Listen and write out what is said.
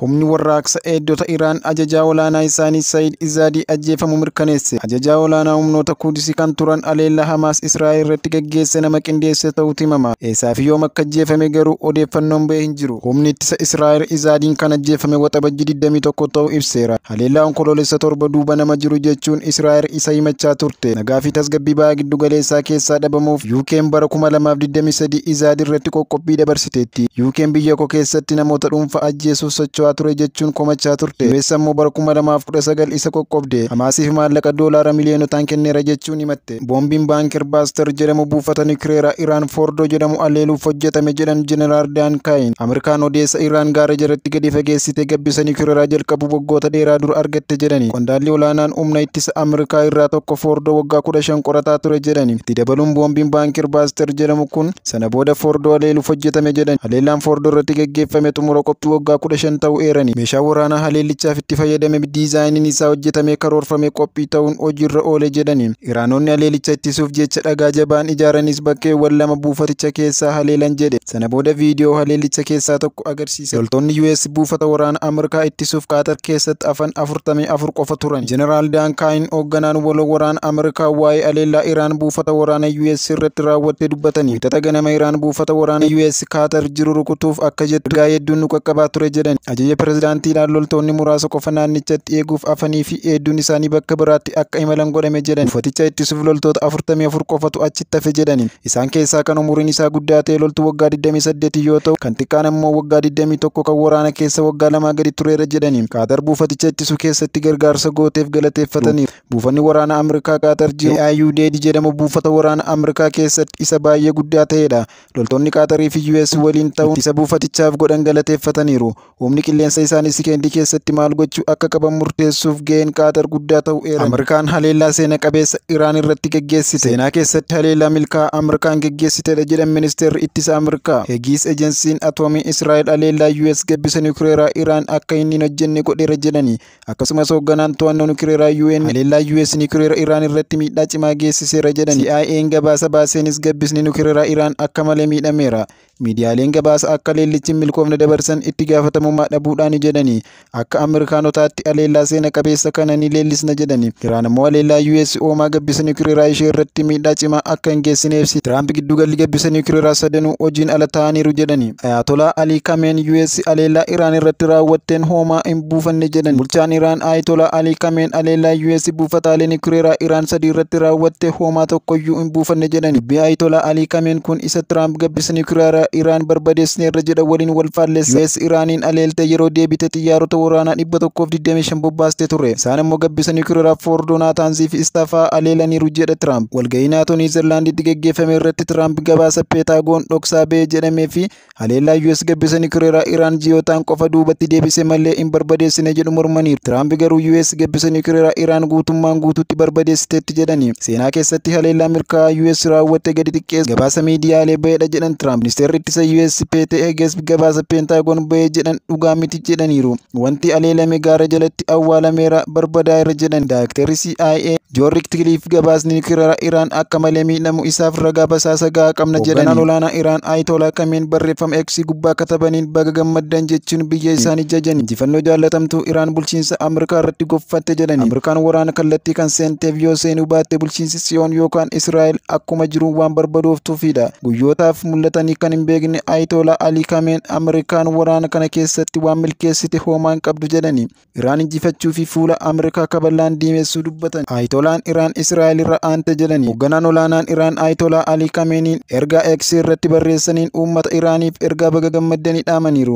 Humni warraaqsa eegdota Iraan ajajaa olaanaa isaanii Sayid Izaadii ajjeefamuu mirkaneesse. Ajajaa olaanaa humnoota Kudisii kan turan aleella Hamaas Israa'el irratti gaggeesse nama qindeesse ta'utu himama. Eessaa fi yoom akka ajjeefame garuu odeeffannoon ba'ee hin jiru. Humni ittisa Israa'el Izaadiin kan ajjeefame Waxabajjii 21 ta'uu ibseera. Haleellaa Onkoloolessa 7 duuba nama jiru jechuun Israa'el isa himachaa turte. Nagaa fi tasgabbii ba'a giddu galeessaa keessaa dhabamuuf UK'n bara 2023 Izaadii irratti qoqqobbii dabarsiteetti. UK'n biyya koo keessatti namoota dhuunfaa ajjeesuuf socho'aa ture jechuun komachaa turte. US ammoo bara 2019 isa qoqqobde. Hamaasiif maallaqa doolaara miliyonotaan kenneera jechuun himatte. Boombiin Bunker Buster jedhamu buufata nukiliyeeraa Iraan Foordoo jedhamu aleeluuf hojjetame jedhan Jeneraal Daan Kaayin. Ameerikaan odeessa Iraan gaara jalatti gadi fageessite gabbisa nukiliyeeraa jalqabu waggoota dheeraa dura argatte jedhani. Qondaalli olaanaan humna ittisa Ameerikaa irraa tokko Foordoo waggaa 15 qorataa ture jedhani. Itti dabaluun boombiin Bunker Buster jedhamu kun sana booda Foordoo aleeluuf hojjetame jedhani. Haleellaan Foordoo irratti gaggeeffame xumura qophii waggaa 15 ta'uu eerani. Meeshaan waraanaa haleellichaaf itti fayyadame diizaayiniin isaa hojjetamee karoorfame qophii ta'uun hojiirra oole jedhani. Iraanonni haleellicha ittisuuf jecha dhagaa jabaan ijaaranis bakkeewwan lama buufaticha keessaa haleelan jedhe. Sana booda viidiyoo haleellicha keessaa tokko agarsiise. Loltoonni US buufata waraana Ameerikaa ittisuuf Qaatar keessatti hafan 44 qofa turan. Jeneraal Daan Kaayin hoogganaan waloo waraana Ameerikaa waa'ee haleellaa Iraan buufata waraana US irratti raawwatte dubbatani. Wixata ganama Iraan buufata waraana US Qaatar jiru rukutuuf akka jettu ergaa hedduun nu qaqqabaa ture jedhan. Ajaja pirezidaantiidhaan loltoonni muraasa qofa naannichatti eeguuf hafanii fi hedduun isaanii bakka biraatti akka imalan godhame jedhan. Buufaticha ittisuuf loltoota 44 qofatu achitti hafe jedhani. Isaan keessaa kan umuriin isaa guddaa ta'e loltuu waggaa 28 yoo ta'u, kan xiqqaan ammoo waggaa 21 kan waraana keessa waggaa 2 gadi tureera jedhani. Qaatar buufaticha ittisuu keessatti gargaarsa gooteef galateeffataniiru. Buufanni waraana Ameerikaa Qaatar jiru AIU jedhamu buufata waraana Ameerikaa keessatti isa baay'ee guddaa ta'edha. Loltoonni Qaatarii fi US waliin ta'uun ittisa buufatichaaf godhan galateeffataniiru. Humni qilleensa isaanii Sikeendii keessatti maal gochuu akka qaban murteessuuf gaheen Qaatar guddaa ta'uu eeran. Ameerikaan haleellaa seena qabeessa Iraan irratti gaggeessite. Seenaa keessatti haleellaa milkaa'aa Ameerikaan gaggeessitedha jedhan ministeerri ittisa Ameerikaa. Hegiis ejensiin atoomii Israa'el haleellaa US gabbisa nukiliyeeraa Iraan akka inni hin hojjenne godheera jedhani. Akkasumas hoogganaan to'annoo nukiliyeeraa UN haleellaa US nukiliyeera Iraan irratti miidhaa cimaa geessiseera jedhani. CIA'n gabaasa baaseenis gabbisni nukiliyeeraa Iraan akka malee miidhameera. Miidiyaaleen gabaasa akka haleellichi hin milkoofne dabarsan itti gaafatamummaa dhabuudhaan jedhani. Akka Ameerikaanotaatti haleellaa seena qabeessa kana ni leellisna jedhani. Iraan ammoo haleellaa US oomaa gabbisa nukiliyeeraa ishee irratti miidhaa cimaa akka hin geessine ibsite. Tiraamp giddugalli gabbisa nukiliyeeraa sadanuu hojiin ala ta'aniiru jedhani. Ayatolaa Alii Kameen US haleellaa Iraan irratti raawwatteen hoomaa hin buufanne jedhani. Bulchaan Iraan Ayatolaa Alii Kameen haleellaa US buufataalee nukiliyeeraa Iraan sadii irratti raawwatte hoomaa tokkoyyuu hin buufanne jedhani. Dubbii Ayatolaa Alii Kameen kun isa Tiraamp gabbisa nukiliyeeraa Iraan barbadeessineerra jedha waliin wal faalleessa. US Iraaniin aleelte yeroo deebite xiyyaarota waraanaa 125 bobbaaste ture. Isaan immoo gabbisa nukiliyeeraa Foordoo, Naataansii fi Istafaa aleelaniiru jedha Tiraamp. Walgahii Naatoo Niizerlaanditti gaggeeffame irratti Tiraamp gabaasa Peetaagoon dhoksaa ba'e jedhamee fi haleellaa US gabbisa nukiliyeeraa Iraan ji'ootaan qofa duubatti deebise malee hin barbadeessine jedhu mormaniiru. Tiraamp garuu US gabbisa nukiliyeeraa Iraan guutummaan guutuutti barbadeessiteetti jedhani. Seenaa keessatti haleellaa milkaa'aa US raawwatte gadi xiqqeessa gabaasa miidiyaalee ba'edha jedhan Tiraamp. Ministeerri ittisa US Pete Heges gabaasa Peentaagoon ba'e jedhan dhugaa miti jedhaniiru. Wanti aleelame gaara jalatti awwaalameera barbadaa'eera jedhan. Daayrektarri CIA Joon Riktiliif gabaasni nukiliyeeraa Iraan akka malee miidhamu isaaf ragaa basaasa gahaa qabna jedhan. Hoogganaan olaanaa Iraan Ayatolaa Kameen barreeffama X gubbaa katabaniin baga gammaddan jechuun biyya isaanii jajan. Injifannoo jaallatamtuu Iraan bulchiinsa Ameerikaa irratti gonfatte jedhani. Ameerikaan waraana kallattii kan seenteef yoo seenuu baatte bulchiinsi Siyoon yookaan Israa'el akkuma jiru waan barbadooftuufidha. Guyyootaaf mul'atanii kan hin beekne Ayatolaa Alii Kameen Ameerikaan waraana kana keessatti waan milkeessite hoomaa hin qabdu jedhani. Iraan injifachuu fi fuula Ameerikaa kaballaan diimessuu dubbatan. Ayatolaan Iraan Israa'el irra aante jedhani. Hoogganaan olaanaan Iraan Ayatolaa Alii Kameeniin ergaa X irratti barreessaniin uummata Iraaniif ergaa baga gammaddanii dhaamaniiru.